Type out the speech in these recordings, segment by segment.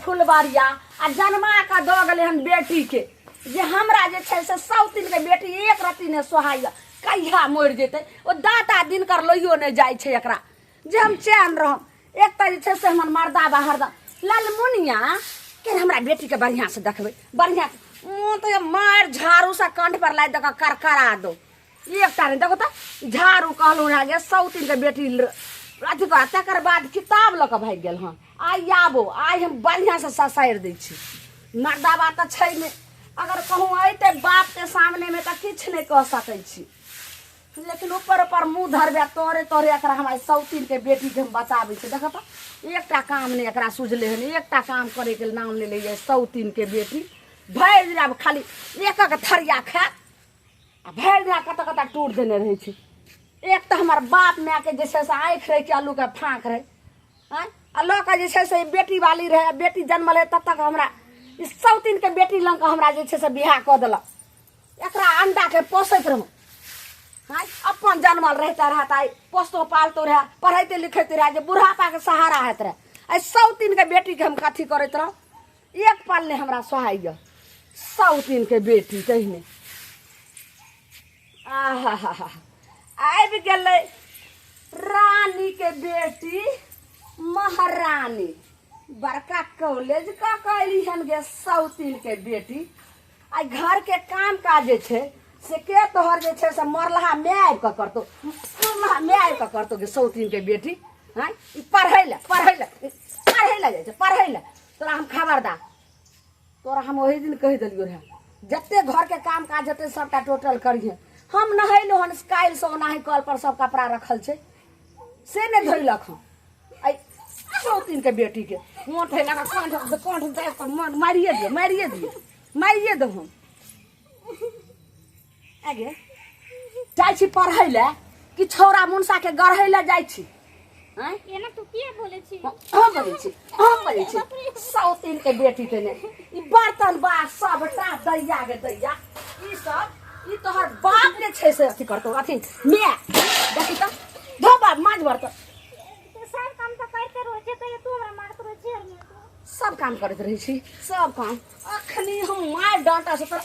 फुलबारिया आ जन्मा कऽ दऽ गेलै हन बेटीके जे हमरा जे छै से सौतिन के बेटी एक रत्ती नहि सोहाइए कहिया मरि जेतै ओ दाता दिनकर लैयो नहि जाइ छै एकरा जे हम चैन रहब एक तऽ जे छै से हमर मर्दा बाहर द ललमुनिया के हमरा बेटीके बढ़िआँसँ देखबै बढ़िआँ मुँह तऽ मारि झाड़ूसँ कंठ पर लादि दऽ कऽ करकरा दो एकटा नहि देखो तऽ झाड़ू कहलहुँ रहए जे सौतिनके बेटी अथी कर तकर बाद किताब लऽ कऽ भागि गेल हँ आइ आबो आइ हम बढ़िआँसँ ससारि दै छी मर्दाबा तऽ छै नहि अगर कहूँ अयतै बापके सामनेमे तऽ किछु नहि कऽ सकै छी लेकिन ऊपर ऊपर मुँह धरबै तोरे तोरे एकरा हम आइ सौतिनके बेटीके हम बचाबै छी देखऽ तऽ एकटा काम नहि एकरा सुझलै हन एकटा काम करैके नाम नहि लैए सौतिनके बेटी भरि दिन आब खाली एक एक थरिया खायत आ भरि दिना कतऽ कतऽ टूट देने रहै छै एक तऽ हमर बाप मायके जे छै से आँखि रहै कि आलूके फाँक रहै आँय आ लऽ कऽ जे छै से बेटी वाली रहै बेटी जन्मल रहै तब तक हमरा ई सौतिनके बेटी लग कऽ हमरा जे छै से बियाह कऽ देलक एकरा अंडाके पोसैत रहूँ आँय अपन जन्मल रहिते रहए तऽ आइ पोसतो पालतो रहए पढ़ैते लिखैते रहए जे बुढ़ापाके सहारा होइत रहए आइ सौतिनके बेटीके हम कथी करैत रहूँ एक पल नहि हमरा सोहाइए सौतिनके बेटी तहिने आहा आबि गेलै रानीके बेटी महारानी बड़का कॉलेज कऽ कऽ अयली हन गे सौतिनके बेटी आ घरके काम काज जे छै से के तोहर जे छै से मरलहा माय आबि कऽ करतौ मरलहा माय आबि कऽ करतौ गे सौतिनके बेटी आँय ई पढ़ै लए पढ़ै लए पढ़ै लए जाइ छै पढ़ै लए तोरा हम खबरदार तोरा हम ओही दिन कहि देलियौ रहए जते घरके काम काज हेतै सबटा टोटल करिहे हम नहेलहुँ हन काल्हिसँ ओनाही कल पर सब कपड़ा रखल छै से नहि धोइलक हन एहि सौतिनके बेटीके मोट हेला कऽ काँठ काँठ दए कऽ मारिए दियौ मारिए दियौ मारिए देब हम आगे जाइ छी पढ़ै लए कि छौड़ा मुनसाके गढ़ै लए जाइ छी आँय एना तू किया बोले छी हम बजै छी हम बजै छी सौतिन के बेटी के ने ई बर्तन बास सबटा दैया के दैया ई सब ई तोहर बाप जे छै से अथी करतौ अथी माय देखी तऽ धो बाप माज बर्तन तो सब काम तो करते रहो छे तो तू हमरा मारत रहो छे सब काम करैत रहै छी सब काम अखनी हम मार डांटा से तोरा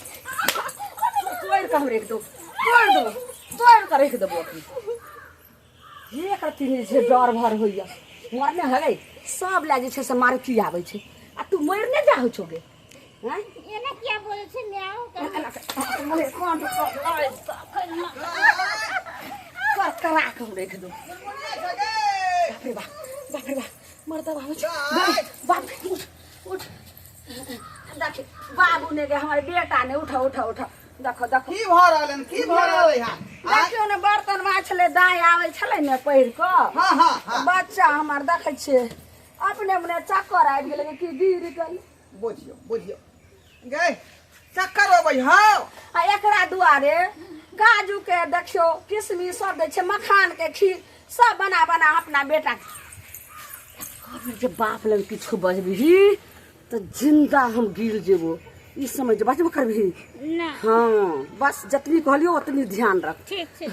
तोड़ि कऽ हम राखि देबो तोड़ि देबो तोड़ि कऽ राखि देबो अखनी एक रत्ती नहि छै डर भर होइए मरने हगै सब लए जे छै से मारकी आबै छै आ तू मरि नहि जा होइ छौ गे आँय? एना किया बोले छे म्याऊ मरे कान कर करा के हम राखि देबो बाप रे बाप बाप रे बाप मरदा बाबू छै बाप रे उठ उठ देख बाबू ने गे हमर बेटा ने उठ उठ उठ देखो देखो की भऽ रहल हन की भऽ रहल है आँय? देखियौ ने बर्तन माछले दाइ आबै छलै ने पढ़ि कऽ हाँ हाँ हाँ बच्चा हमर देखै छियै अपने मने चक्कर आबि गेलै कि गिर गेल बुझियौ बुझियौ गै चक्कर अबै हौ आ एकरा दुआरे काजू के देखियौ किशमिश सब दै छै मखान के खीर सब बना बना अपना बेटा के कहबै जे बाप लग किछु बजबिही तऽ जिंदा हम गिर जेबो ई समझ बचबो करबिही ना हाँ बस जतनी कहलियो ओतनी ध्यान रख ठीक छै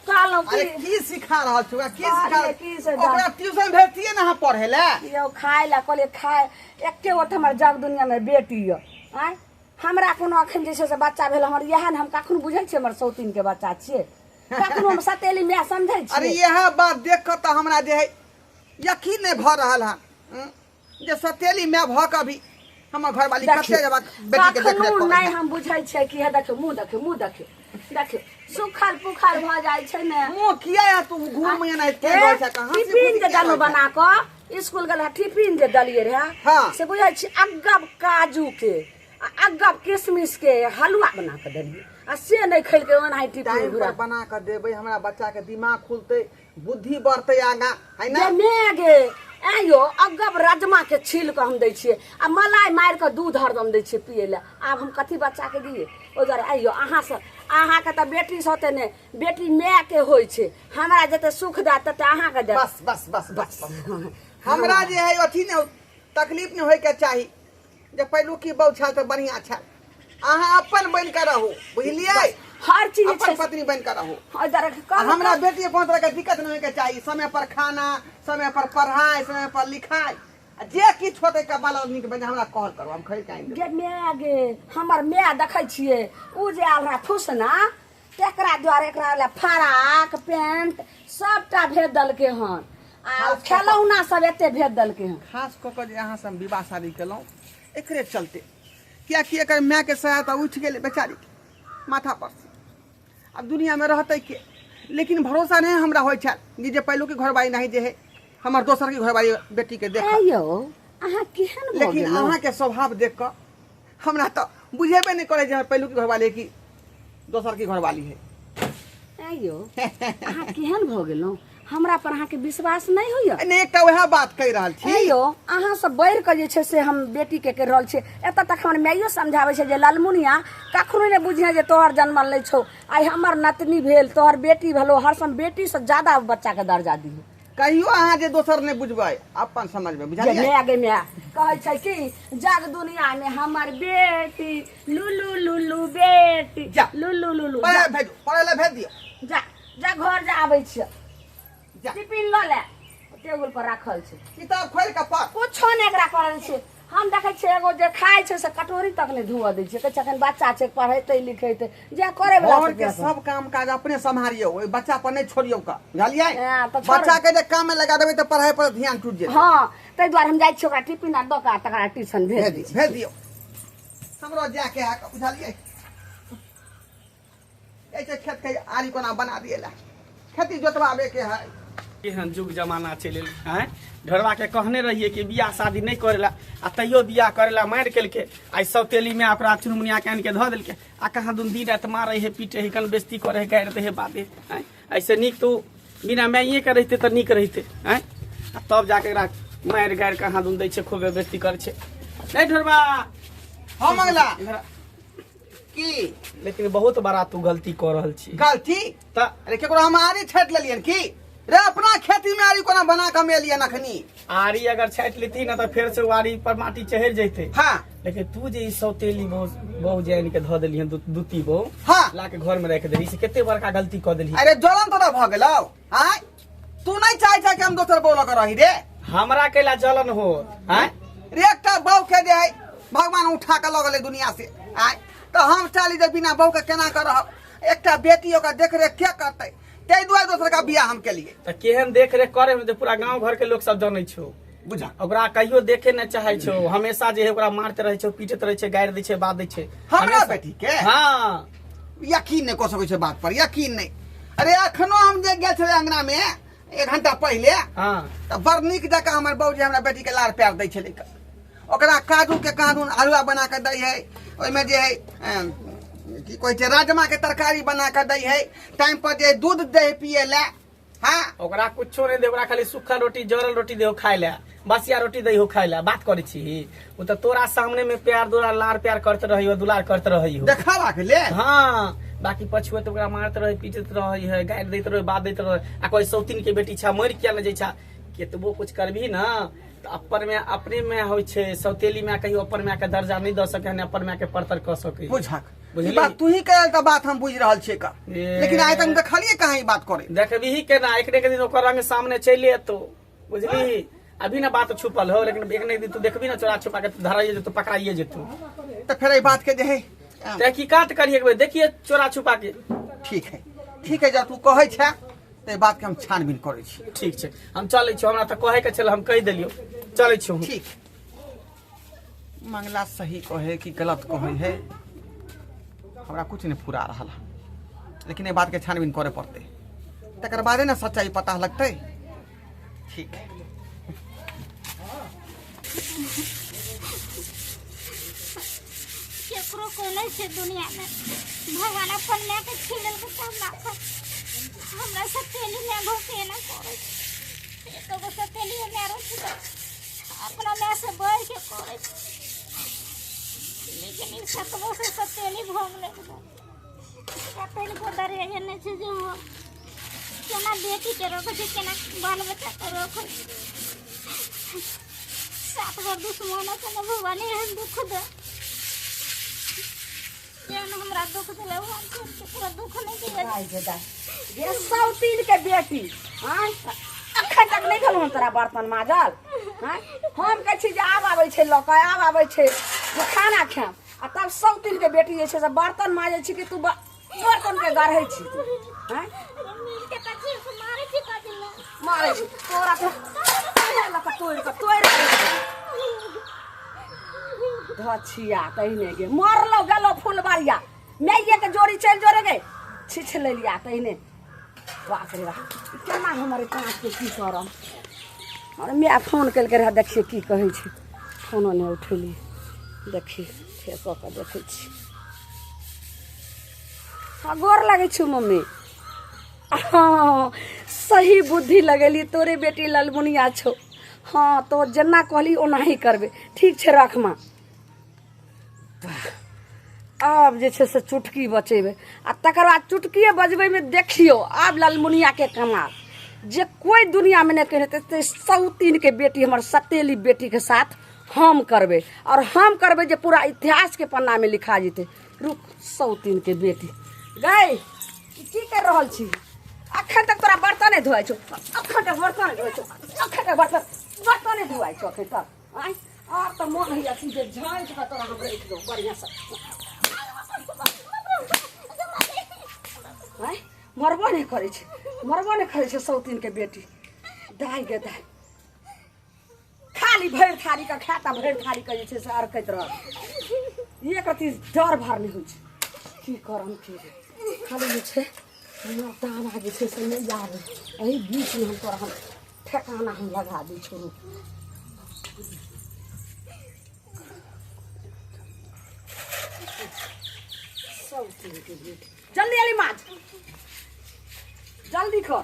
कहलहुँ अरे कि की सिखा रहल छौ ओकरा की सिखा कहलियै की से ओकरा ट्यूशन भेजतियै ने अहाँ पढ़े लए यौ खाय लए कहलियै खाय एके गो तऽ हमर जग दुनियामे बेटी यऽ आँय हमरा कोनो अखन जे छै से बच्चा भेल हमर इएह ने हम कखनो बुझै छियै हमर सौतीनके बच्चा छियै कखनो हम सतेली माय समझै अरे छियै इएह बात देख कऽ तऽ हमरा जे है यकीन नहि भऽ रहल हन जे सतेली माय भऽ कऽ भी हमर घरवाली कते जब बेटी के देख कखनो नहि हम बुझै छियै कि हे देखियौ मुँह देखियौ मुँह देखियौ देखियौ सुखल पुखल भऽ जाइ छै ने मुँह किया है तू घूम एना के रहै छै कहाँ से टिफिन जे देलहुँ बना कऽ स्कूल गेल टिफिन जे देलियै रहए हाँ। से बुझै छी अगब काजू के आ अगब किशमिश के हलुआ बना कऽ देलियै आ से नहि खेलकै ओनाही टिफिन टाइम घुरा पर बना कऽ देबै हमरा बच्चा के दिमाग खुलतै बुद्धि बढ़तै आगाँ है ना गे मे गे ऐं यौ अगब राजमा के छील कऽ हम दै छियै आ मलाई मारि कऽ दूध हरदम दै छियै पियै लए आब हम कथी बच्चाके दियै ओहि दुआरे ऐं यौ अहाँसँ अहाँके तऽ बेटी सौते नहि बेटी मायके होइ छै हमरा जते सुख देत तते अहाँके देत बस बस बस बस बस। हमरा जे है अथी ने तकलीफ नहि होइके चाही जे पहिलुकी बहु छल तऽ बढ़िआँ छल अहाँ अपन बनि कऽ रहू बुझलियै हर चीज अपन छै पत्नी बनि कऽ रहू ओहि दुआरे आ कहलहुँ हमरा बेटी के कोनो तरहके दिक्कत नहि होइके चाही समय पर खाना समय पर पढ़ाइ समय पर लिखाइ आ जे किछु होतै कपाल नीक बने हमरा कहल करू, हम खरीद के आनि देब। गे माय गे, हमर माय देखै छियै उ जे आयल रहै फुसना, तेकरा दुआरे एकरा लए फराक पेंट सबटा भेज देलकै हन, आ खेलौना सब एते भेज देलकै हन। खास कऽ कऽ जे अहाँ से हम विवाह शादी केलहुँ एकरे चलते, कियाकि एकर मायके सहायता उठि गेलै बेचारीके माथा पर से, आब दुनियामे रहतै के? लेकिन भरोसा नहि हमरा होइ छल कि जे पहिलुके घरवाली नहीं जे है हमर दोसर के घरवाली बेटी के देख। यौ अहाँ केहन भऽ लेकिन गेलहुँ? अहाँके स्वभाव देख कऽ हमरा तऽ बुझेबे नहि करै जे हमर पहिलुके घरवाली कि दोसर के घरवाली है। यौ अहाँ केहन भऽ गेलहुँ? हमरा पर अहाँके विश्वास नहि होइया? नहि, एकटा वएह बात कहि रहल छी। यौ अहाँ सब बढ़ि कऽ जे छै से हम बेटीके कहि रहल छियै, एतऽ तक हमर माइयो समझाबै छै जे ललमुनिया कखनो नहि बुझिहे जे तोहर जन्मल नहि छौ, आइ हमर नतनी भेल, तोहर बेटी भेलो, हर समय बेटीसँ ज्यादा बच्चाके दर्जा दिही। कहियो अहाँ जे दोसर नहि बुझबै, अपन समझबै, बुझलियै? माय गे माय, कहै छै कि जग दुनिया में हमर बेटी लुलु लुलु बेटी जा। लुलु लुलु। पढ़ै भेजू, पढ़ै लए भेज दियौ। जा जा घर जा, आबै छियै। जा। टिफिन लऽ ले, टेबुल पर राखल छै। किताब खोलि कऽ पढ़। कुछो नहि एकरा करल छै। हम देखै छियै एगो जे खाइ छै से कटोरी तक नहि धोअ दै छै, कहै छै एखन बच्चा छै, पढ़ेतै लिखेतै जे करे वला घर के सब काम काज अपने सम्हारियौ, ओहि बच्चा पर नहि छोड़ियौ का, बुझलियै? हँ, तऽ छोड़। बच्चा के जे काम में लगा देबै तऽ पढ़ाई पर ध्यान टूट जेतै। हँ, ताहि दुआरे हम जाइ छियै ओकरा टिफिन आर दऽ कऽ आ तकरा ट्यूशन भेज भेज दै दियौ, भेज दियौ। हमरो जाके है, बुझलियै? ऐसे खेत के आरी कोना बना दिए ला, खेती जोतवावे के है। केहन जुग जमाना चलि एलै आँय? ढोरबा के कहने रहियै कि बियाह शादी नहि करेला, आ तैयो बियाह करेला मारि केलकै। आइ सौतेली माय ओकरा चुनमुनिया के आनि के धऽ देलकै, आ कहाँ दुन दिन राति मारै है, पीटे है, कन बेइज्जती करै है, गारि दै है बादे आँय? ऐसे नीक तो बिना माइए के रहिते तऽ नीक रहिते आँय? आ तब जाके एकरा मारि गारि कहाँ दुन दै छै, खूबे बेइज्जती करै छै। नहि ढोरबा। हाँ मंगला। इधर आ। की? लेकिन बहुत बड़ा तू गलती कऽ रहल छी। गलती? तऽ अरे केकरो हम आरी छाटि लेलियन की रे? अपना खेती में आरी कोना बना कऽ हम एलियन अखनी? आरी अगर छाटि लेती ना तऽ फेर से ओ आरी पर माटी चढ़ि जैते। हाँ। लेकिन तू जे ई सौतेली बहु बहु जे आनि के धऽ देलिहन, दूती बहु, हाँ। ला के घर में राखि देलही, से कते बड़का गलती कऽ देलही। अरे जलन तोरा भऽ गेलौ? आँय, तू नहीं चाहे छै कि हम दोसर बहू लऽ कऽ रही रे? हमरा कैला जलन हो आँय? रे एकटा बहू के जे है भगवान उठा कऽ लऽ गेलै दुनिया से, आँय, तऽ हम चाहली जे बिना बहू के केना कऽ रहब, एकटा बेटी ओकर देखरेख के करतै, ताहि दुआरे दोसर का बियाह हम केलियै। तऽ केहन देखरेख करे जे पूरा गांव घर के लोक सब जनै छौ। बुझा। ओकरा कहियो देखे नहि चाहे छौ, हमेशा जे है ओकरा मारते रहै छौ, पीटैत रहै छै, गारि दै छै, बात दै छै। हमरा हमेशा। बेटी के? हाँ। यकीन नहि कऽ सकै छै बात पर, यकीन नहि। अरे अखनो हम जे गेल छलै अंगना में 1 घंटा पहिले, हाँ। तऽ बड़ नीक जकाँ हमर बाबूजी हमरा बेटी के लाड़ प्यार दै छलै। ओकरा काजू के कानून हलुआ बना कऽ दै है, ओहिमे जे है, की कहै छै, राजमा के तरकारी बना कऽ दै है, टाइम पर जे दूध दै है पिए लए। हाँ। ओकरा कुछो नहीं दे, ओकरा खाली सूखा रोटी जरल रोटी दे खाए ला, बसिया रोटी दे हो खाए ला। बात करे छी, ओ तो तोरा सामने में प्यार दुलार लाड़ प्यार करते रही हो, दुलार करते रही हो। देखावा के ले। हाँ, बाकी पछुए तो ओकरा मारते रहे, पीटते रहे है, गारि दैत रहे, बात दैत रहे, आ कोई सौतीन के बेटी छा मर किया न जाइ छा। केतबो कुछ करबी ना तो अपन में अपने में होइ छै, सौतेली माय कहियो अपन माय के दर्जा नहीं दऽ सके, अपन माय के परतर कऽ सके। बुझक। बुझली? ई बात तू ही कहल तऽ बात हम बुझि रहल छियै का, ए। लेकिन आइ तक देखलियै कहाँ ई बात करे। देखबही केना, एक ने एक दिन ओकर रंग सामने चलि एतौ, बुझली? अभी ना बात छुपल हो, लेकिन एक ने एक दिन तू देखबी ना चोरा छुपा के धराइए जेतौ, पकड़ाइए जेतौ। तऽ फेर एहि बात के जे है तहकीकात करिए एक बेर, देखिए चोरा छुपा के। ठीक है, ठीक है, जब तू कहै छै तऽ एहि बात के हम छानबीन करै छी। ठीक छै, हम चलै छी, हमरा तऽ कहै के छल, हम कहि देलियौ, चलै छी हम। ठीक। मंगला सही कहे कि गलत कहे है हमरा कुछ नहीं फुरा रहा है, लेकिन ये बात के छानबीन करे पड़ते, तकर बादे ना सच्चाई पता लगते। ठीक है। केकरो कोई नहीं छै दुनिया में, भगवान अपन माय के छीन लेलकै तऽ हमरा हमरा सतेली माय घोके एना करै छै। एको गो सतेली माय रहै छै तऽ अपना माय से बढ़ि के करै छै, लेकिन ई सतबो से सतेली भऽ गेलै। एकरा तनिको डरे नहि छै जे ओ केना बेटीके रोकै छै, केना बाल बच्चाके रोकै छै। 7 गो दुश्मनो के ने भगवान एहन दुख दे, जेहन हमरा दुख देले ओहन केकरो दुख नहि दिए। दाइ गे दाइ, गे सौतीन के बेटी, आँय? अखन तक नहि भेल हन तोरा बर्तन माजल। आँय, हम कहै छी जे आब आबै छै लऽ कऽ, आब आबै छै जे खाना खायब, आ तब सौतिन के बेटी जे छै से बर्तन माजै छी कि तू बर्तन के गढ़ै छी तू? आँय, मारै छी तोरा तऽ लऽ कऽ तोड़ि कऽ तोड़ि धछिया तहिने गे मरलो गेलो फुलबारिया माइये के जोड़ी चलि जोड़े गे छिछ लेलिया तहिने। बाप रे बाप, केना हमर काँच के की करब। हमर माय फोन केलकै रहए, देखियै की कहै छै। फोनो नहि उठेलियै, देखी फेर कऽ कऽ देखै छी। हँ गोर लगै छौ मम्मी। हँ सही बुद्धि लगेली, तोरे बेटी ललमुनिया छौ। हँ तो जेना कहली ओनाही करबै। ठीक छै रख माँ। आब जे छै से चुटकी बचेबै आ तकर बाद चुटकिए बजबैमे देखियौ आब ललमुनियाके कमाल जे कोइ दुनियामे नहि कहने हेतै। सौतीनके बेटी हमर सतेली बेटीके साथ हम करबै, आओर हम करबै जे पूरा इतिहासके पन्नामे लिखा जेतै। रुक सौतीनके बेटी गै, की कर रहल छी? अखन तक तोरा बर्तने धोआइ छौ, अखन तक बर्तन धोआइ छौ, अखन तक बर्तन बर्तने धोआइ छौ अखन तक। आँय, आब तऽ मोन होइया कि जे झाँटि कऽ तोरा हम राखि दौ बढ़िआँसँ। आँय, मरबो नहि करै छै, मरबो नहि करै छै सौतीनके बेटी। दाइ गे दाइ, खाली भरि थारी के खायत आ भरि थारी के जे छै से अरकैत रहत। एक रत्ती डर भार नहि होइ छै। की करम की खाली जे छै हमरा दावा जे छै से नहि आबै, एहि बीचमे हम तोरा हम ठेकाना हम लगा दै छौ। सब बेटी जल्दी अली माछ जल्दी कर,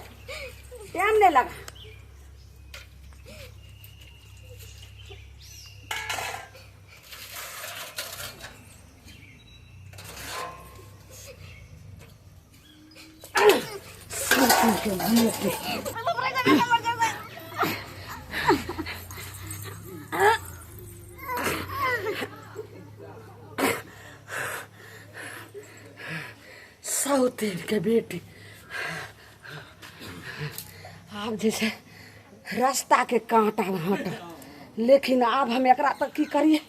टाइम नहीं लगा। सौतीन के बेटी आब जे छै रास्ता के काँटा हटल, लेकिन आब हम एकरा तऽ की करिए,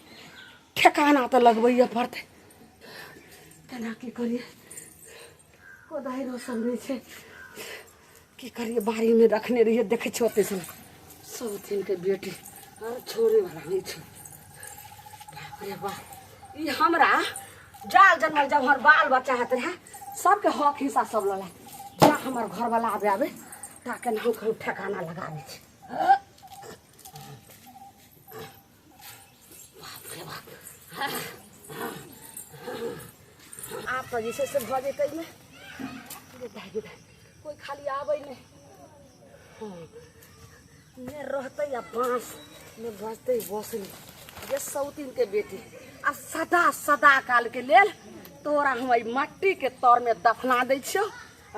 ठेकाना तऽ लगबैए पड़तै। केना की करिए, कोदारिओ सब नहि छै, की करिए, बाड़ीमे रखने रहिए, देखै छियै ओतै से। सौतीनके बेटी आर छोड़ेवला नहि छै। बाप रे बाप, ई हमरा जाल जनमल जब हमर बाल बच्चा हेत रहए सबके हक हिस्सा सब लऽ जा हमर घरवला आबे आबे ता केनाहु कहूँ ठेकाना लगा दै छै। बाप रे बाप, आब तऽ जे छै से भऽ जेतै एहिमे। कोइ खाली आबै नहि। हँ ने रहतै आ बाँस ने बजतै बसनी जे सौतीनके बेटी, आ सदा सदा कालके लेल तोरा हम एहि मट्टीके तरमे दफना दै छियौ,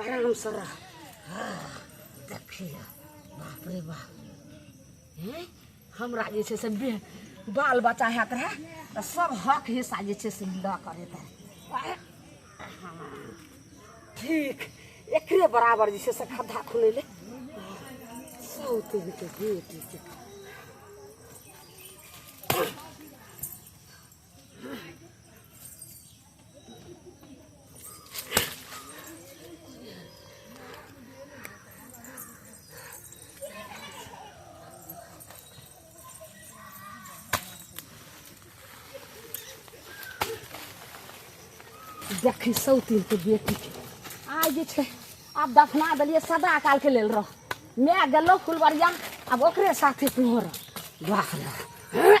आरामसँ रह। देखियौ बाप रे बाप, हैं हमरा जे छै से बाल बच्चा हैत रहए तऽ सब हक हिस्सा जे छै से लऽ कऽ रहतै। ठीक एकरे बराबर जे छै से खद्धा खुनेले सौतीनके बेटीके। देखी सौतीनके बेटीके आइ जे छै आब दफना देलियै सदा कालके लेल रह। माय गेलो फुलबरिया, आब ओकरे साथे तूहो रह। वाह रे,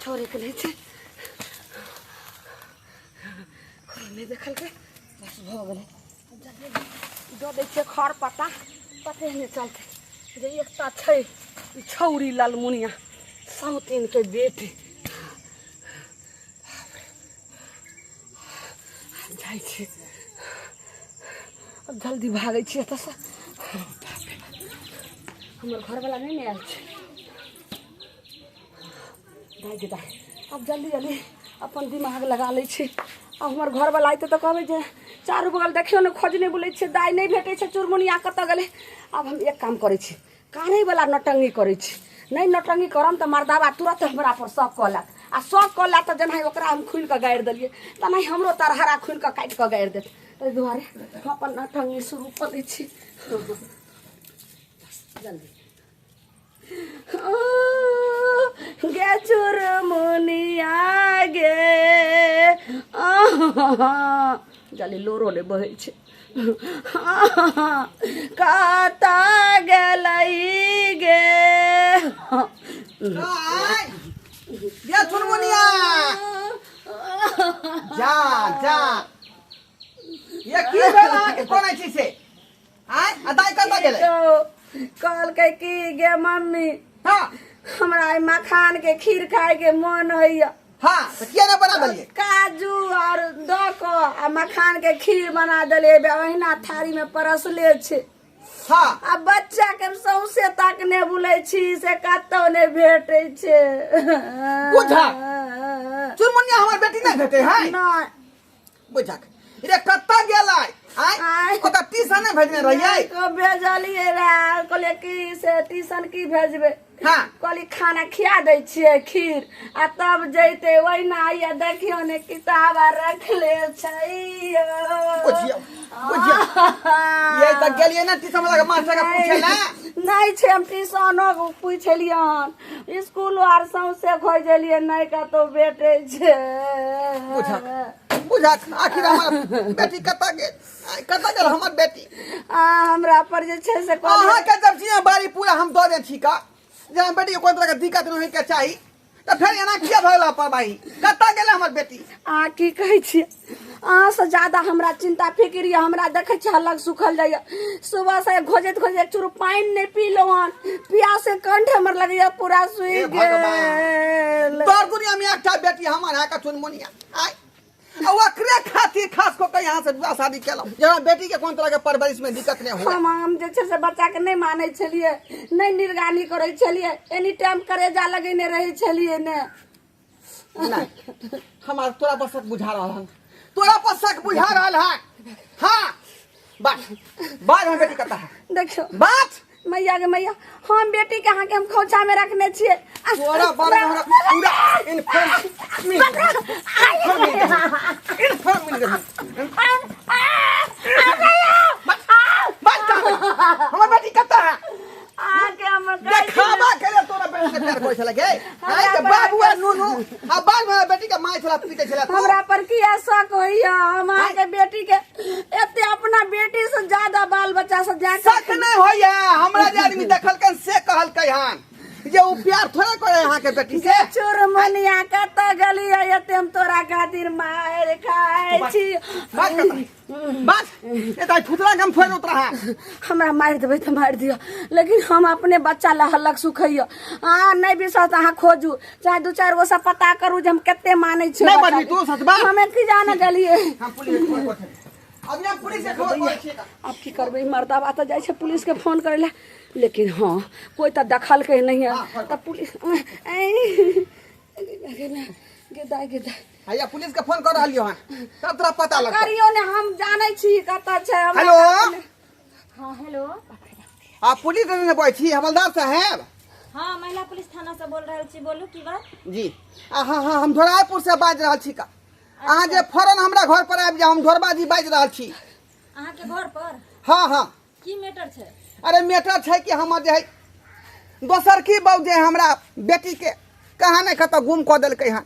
छोड़ेके नहि छै, कोइ नहि देखलकै, बस भऽ गेलै। दऽ दै छियै खर पत्ता, पते नहि चलतै जे एकटा छै ई छौरी ललमुनिया सौतीनके बेटी। जाइ छी अब, जल्दी भागै छी एतऽसँ। हमर घरवला नहि ने आयल छै। दाइ गे दाइ, आब जल्दी जल्दी अपन दिमाग लगा लै छी। आब हमर घरवला अयतै तऽ कहबै जे चारू बगल देखियौ ने खोजने बुलै छियै दाइ नहि भेटै छै चुरमुनिया कतऽ गेलै आब हम एक काम करै छी कानैवला नौटंकी करै छी नहि नौटंकी करम तऽ मर्दाबा तुरत हमरा पर शक कऽ लेत आ शक कऽ लेत तऽ जेनाहि ओकरा हम खुलि कऽ गारि देलियै तेनाहि हमरो तरहरा खुलि कऽ काटि कऽ गारि देत ताहि दुआरे हम अपन नौटंकी शुरू कऽ दै छी जल्दी गे चुरमुनिया गे जल्दी लोरो नहि बहै छै कतऽ गेलै गे गे चुनमुनिया जा जा ये की भेल अहाँके कोना छी से आय आ दाइ कतऽ गेलै कहलकै की गे मम्मी हाँ हमरा आइ मखान के खीर खाय के मन होइया हाँ तऽ किया नहि बना देलियै काजू और दऽ कऽ आ मखान के खीर बना देलियै बे ओहिना थारी में परसले छै हाँ आ बच्चा के सौंसे तकने बुलै छी से कतौ नहि भेटै छै बुझा। चुनमुनिया हमर बेटी नहि भेटै है नहि बुझक रे कतऽ गेलै आय आँय। ओकरा ट्यूशन नहि भेजने रहियै को भेजलियै रहे कहलियै की से ट्यूशन की भेजबै हाँ। कहली खाना खिया दै छियै खीर आ तब जैते ओहिना आइया देखियौ ने किताब आर रखले छै बुझियौ बुझियौ ये तऽ गेलियै ने ट्यूशन वाला के मास्टर के पूछे ला नहि छै हम ट्यूशनो पुछलियन स्कूल आर सौंसे खोजलियै नहि कतौ भेटै छै बुझक बुझक आखिर हमर बेटी कतऽ गेल आइ कतऽ गेल हमर बेटी आ हमरा पर जे छै से कहलियै अहाँ के जब जिम्मेवारी पूरा हम दऽ दे छी का जे हमर बेटी के कोई तरह के दिक्कत नहीं होय के चाही तऽ फेर एना किया भऽ गेल लापरवाही कतऽ गेलै हमर बेटी अहाँ की कहै छियै अहाँसँ ज्यादा हमरा चिन्ता फिक्र यऽ हमरा देखै छियै हल्लक सुखल जाइए सुबहसँ खोजैत खोजैत एक चूरू पानि नहि पीलहुँ हन पियासे कंठ हमर लगैए पूरा सूखि हे भगवान। गेल तोर दुनिया में एकटा बेटी हमर है का चुनमुनिया आय आ ओकरे खातिर खास कऽ के यहाँ से विवाह शादी केलहुँ जे हमरा बेटी के कोन तरह के परवरिश में दिक्कत नहि हुए हम जे छै से बच्चाके नहि मानै छलियै नहि निगरानी करै छलियै एनी टाइम करेजा लगेने रहै छलियै ने नहीं हमार तोरा पर शक बुझा रहल हन तोरा पर शक बुझा रहल हन हाँ बात बात हम बेटी कता है देखियौ बात मैया गे मैया हम बेटी के अहाँके हम खोंचा में रखने छियै तोरा बारे में हमरा पूरा इन्फॉर्म मिल इन्फॉर्म मिल गेल बात कहाँ हमर बेटी कता है अहाँके हम कहै छी देखावा के लिए तोरा बहन से प्यार करै छलै गे आइ के बाबू आ नुनू आ बाद में बेटी के माय छला पीटे छला तू हमरा पर किया शक होइया हम अहाँके बेटी के एते अपना बेटी से ज्यादा बाल बच्चा से जाके शक नहि होइया हमरा जे आदमी देखलकन से कहलकै हन जे ओ प्यार थोड़े करे अहाँके बेटी से चुरमुनिया कतऽ गेलियै एते हम तोरा खातिर मारि खाइ छी बात कतऽ बस ये तो फुतला कम फोड़ उतरा है हमरा मारि देबै तऽ मारि दिअ लेकिन हम अपने बच्चा लए हल्लक सुखैया अहाँ नहि विश्वास तऽ अहाँ खोजू चाहे दू चारि गो से पता करू जे हम कते मानै छियै नहि बच्चा बजबी तू सच बात। हमे की जाने गेलियै हम पुलिस के खबर करते अभी हम पुलिस के खबर करै छियै आब की करबै ई मर्दाबा तऽ जाइ छै पुलिसके फोन करै लए लेकिन हँ कोइ तऽ देखलकै नहि है तऽ पुलिस ऐ गे दाइ गे दाइ हैया पुलिस के फोन कर रहलियो हन तब तोरा पता लगतौ करियो ने हम जानै छी कतऽ छै हमरा हेलो हाँ हेलो आ पुलिस स्टेशन से बोलै छी हवलदार साहेब हाँ महिला पुलिस थाना से बोल रहल छी बोलू की बात जी आ हाँ हाँ हम ढोरायपुर से बाजि रहल छी का अहाँ जे फौरन हमरा घर पर आबि जाउ हम ढोरबा जी बाजि रहल छी अहाँके घर पर हाँ हाँ की मैटर छै अरे मैटर छै कि हमर जे है दोसर की बहू जे हमरा बेटीके कहाँ नहि कतऽ गुम कऽ देलकै हन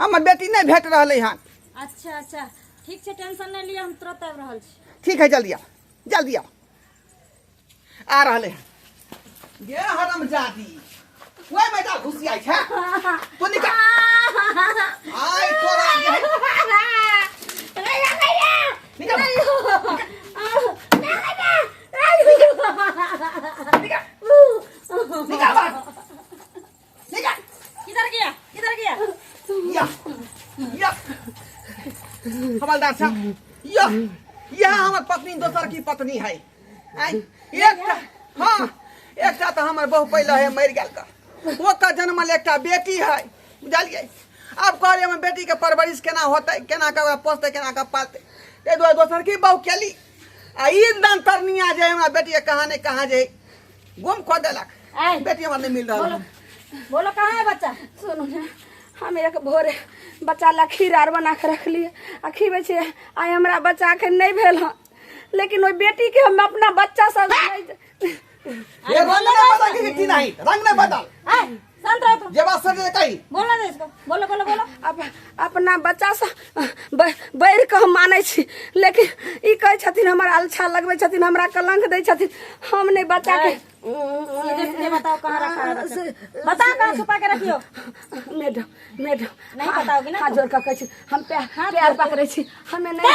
हमर बेटी नहि भेट रहलै हन अच्छा अच्छा ठीक छै टेंशन नहि लिअ हम तुरंत आबि रहल छी ठीक है जल्दी आओ जल्दी आओ आ रहलै हन गे हरमजादी ओहि में जा घुसी आई छै तू निकल आइ तोरा जे है निकल निकल बाहर निकल किधर गया किधर गया या या हवलदार साहब या यह हमर पत्नी दोसर की पत्नी है आँय, एकटा हाँ एकटा तऽ हमर बहु पहिले है मरि गेल का ओकर जन्मल एकटा बेटी है बुझलियै आब कहलियै हमर बेटीके परवरिश केना होतै केना कऽ ओकरा पोसतै केना कऽ पालतै ताहि दुआरे दोसर की बहु केली आ ई दंतरनिया जे हमरा बेटी के कहाँ ने कहाँ जे गुम कऽ देलक। ऐ, बेटी हमरा नहि मिल रहल। बोलो बोलो, कहाँ है बच्चा? सुनू ने, हम एक भोरे बच्चा ला खीर आर बना के रखलियै आ खीबै छियै। आइ हमरा बच्चाके नहि भेल हँ, लेकिन ओहि बेटीके हम अपना बच्चा सब नहि। ये रंग नहीं बदल के की नहीं, रंग नहीं बदल। ऐ, शांत रहो तुम। जे बात सच है कही। बोलना दे इसको, बोलो बोलो बोलो। अपना बच्चा से बढ़ि कऽ हम मानै छी, लेकिन ई कहै छथिन हमर अलछा लगबै छथिन, हमरा कलंक दै छथिन। हम नहि बच्चाके। सीधे सीधे बताओ, कहाँ रखा है बच्चा? बता, कहाँ छुपा के रखियो? मैडम, मैडम, नहीं बताओगी ना हाथ तुम? जोड़ कऽ कहै छी, हम पैर पकड़ै छी, हमे नहीं।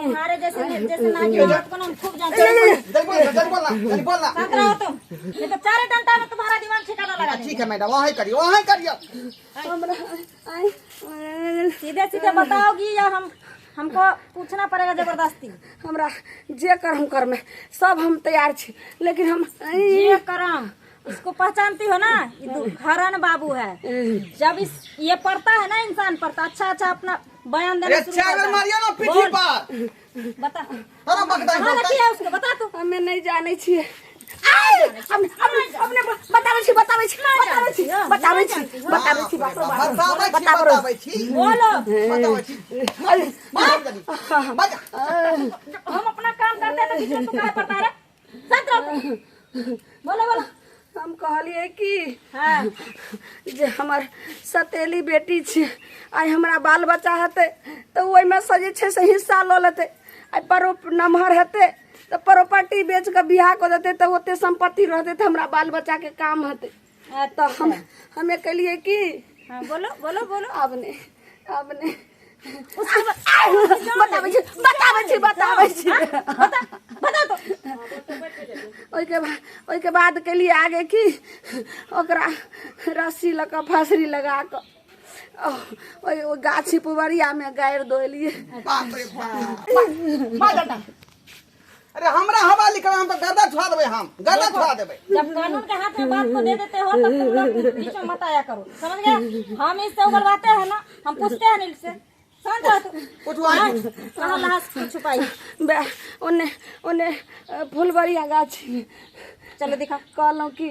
तुम्हारे जैसे जैसे नागिन औरत को ना हम खूब जानते हैं। जल्दी बोल, जल्दी बोल ना, जल्दी बोल ना। शांत रहो तुम, नहीं तो चारे डंडा में तुम्हारा दिमाग ठिकाना लगा देंगे। ठीक है मैडम, वही करियो, वही करियो। हमरा सीधे सीधे बताओगी या हम हमको पूछना पड़ेगा जबरदस्ती? हमरा जे करम करमे सब हम तैयार छी, लेकिन हम ये करम इसको पहचानती हो ना? ये दुखहरण बाबू है। जब इस ये पड़ता है ना इंसान पर तो अच्छा अच्छा अपना बयान देना अरे शुरू चार करता है। मारियो ना पीठी बोल, पर। बता, तोरा बकदा कहाँ रखी है उसको, बता तू। हमे नहीं जानै छियै। अपने अपने बताबै छी, बताबै छी, बताबै छी, बताबै छी, बताबै छी, बताबै छी, बताबै छी। बोलो। बताबै छी। मार जल्दी, बजा। हम अपना काम करते हैं तो बीच में तू काहे पड़ता है रे? शांत रहो तुम। बोलो बोलो। हम कहलियै कि हाँ जे हमर सतेली बेटी छै, आइ हमरा बाल बच्चा हेतै तऽ ओहिमे से जे छै से हिस्सा लऽ लेतै। आइ परो नमहर हेतै तऽ प्रॉपर्टी बेच कऽ बियाह कऽ देतै, तऽ ओते सम्पत्ति रहतै तऽ हमरा बाल बच्चाके काम हेतै। तऽ हम हमे केलियै कि हाँ, बोलो बोलो बोलो। आब नहि, आब नहि। बताबै छी, बताबै छी, बताबै छी। बता, बता तो। ओहिके बाद, ओहिके बाद केलियै आगे कि ओकरा रस्सी लऽ कऽ फसरी लगा कऽ ओहि ओहि गाछी पुबरियामे गाड़ि दऽ एलियै। बाप रे बाप, मार डंडा। अरे हमरा हवा लिखल, हम तो गर्दा छुआ देबै, हम गर्दा छुआ देबै। जब कानून के हाथ में बात को दे देते हो तब तुम लोग बीच में मत आया करो, समझ गए? हम इससे उगलवाते हैं ना, हम पूछते हैं नील से। शांत रहो तू। उठो आगे। हाँ, कहाँ लाश को छुपाई? बे ओने ओने फुलबरिया गाछी। चलो दिखा। कहलहुँ कि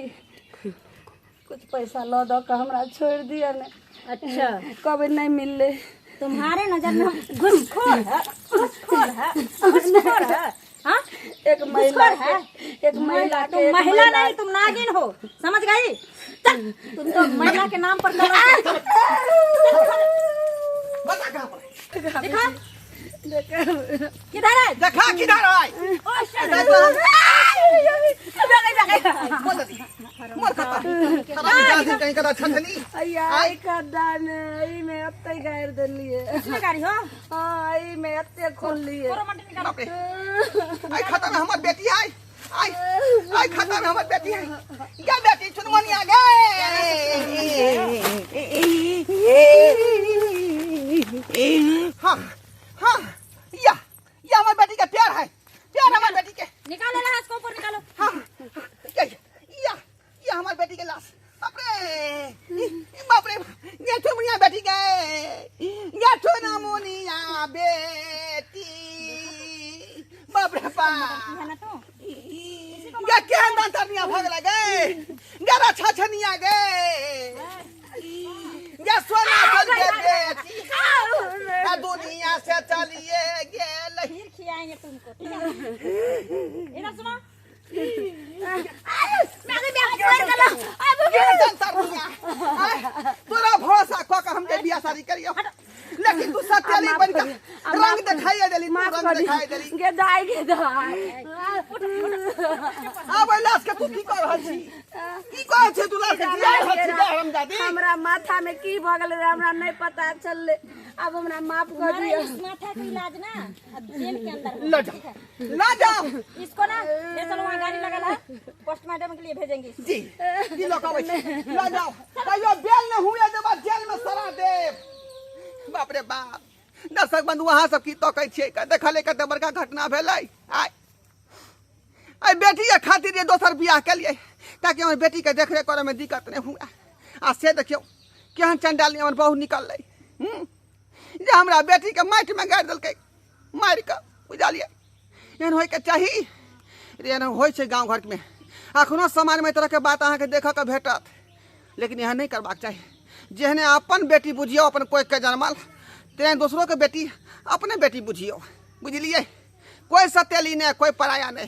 कुछ पैसा लऽ दऽ कऽ हमरा छोड़ि दिअ ने। अच्छा। कहबै नहि मिललै। तुम्हारे नजर में हम घुसखोर है? घुसखोर है, घुसखोर है? हाँ, एक महिला घुसखोर है। के, एक महिला के, तुम एक महिला नहीं, तुम नागिन हो, समझ गई? चल, तुम तो महिला के नाम पर कलंक हो। बता कहाँ पर है? दिखा किधर है। देखा किधर है। ओ shit। बोल दीदी मर खता सारा दिन कहीं कदा छछनी। अय्या, एहि खद्दामे, एहिमे एते गाड़ि देलियै। किसने गाड़ी हो? हँ, एहिमे एते खोललियै। कोरो मंडी निकालो। बाप रे, आई खाता में हमर बेटी आई, आई आई खाता में हमर बेटी आई। गे बेटी चुनमुनिया गे। हाँ हाँ, या या हमर बेटी के प्यार है, प्यार हमर बेटी के। निकालो लाश को ऊपर निकालो। हाँ, या या या हमर बेटी के लाश। बाप रे बाप रे, ये चुनमुनिया बेटी के, ये चुनमुनिया बेटी, बाप रे बाप। है ना तू? गे केहन दांतरनिया भऽ गेलै गे, गे छछनिया गे, गे सोना चल गे बेटी आ दुनिया से चलिए गेल। फिर खिलाएंगे तुमको, ठीक है? इधर सुनो। केहन दांतरनिया, आय, तोरा भरोसा कऽ के हम जे बियाह शादी करियौ, लेकिन तू सत्यली बन के रंग देखाइए देली, तू माफ रंग कर देखाइए देली। गे दाइ, गे दाइ। आब एहि लाश के तू की कऽ रहल छी? की कहै छी तू लाश के जिया रहल छी? गे हरामजादी। हमरा माथा में की भऽ गेलै रहे, हमरा नहि पता चललै। आब हमरा माफ कर तुम्हारा दिअ। इस माथा का इलाज ना अब जेल के अंदर होगा, ल जाओ, ठीक है? ल जाओ। इसको ना ले चलो, वहाँ गाड़ी लगल है, पोस्टमार्टम के लिए भेजेंगे इसको। जी जी, लऽ कऽ अबै छी, ल जाओ। कहियो बेल नहि हुए देबा, जेल में सड़ा देब। बाप रे बाप। दर्शक बंधु, अहाँ सब की तकै छियै? देखले कते बड़का घटना भेलै। आइ एहि बेटीके खातिर जे दोसर बियाह केलियै ताकि हमर बेटीके देखरेख करऽमे दिक्कत नहि हुए, आ से देखियौ केहन चंडाली हमर बहू निकललै जे हमरा बेटीके माटिमे गाड़ि देलकै। मारि कऽ बुझलियै एहन होइके चाही रे एहन होइ छै गाँव घरमे अखनो समाजमे एहि तरहके बात अहाँके देखऽके भेटत लेकिन एहन नहि करबाक चाही जेहने अपन बेटी बुझियौ अपन कोइके जनमल तेहन दोसरोके बेटी अपने बेटी बुझियौ बुझलियै कोइ सतेली नहि कोइ पराया नहि।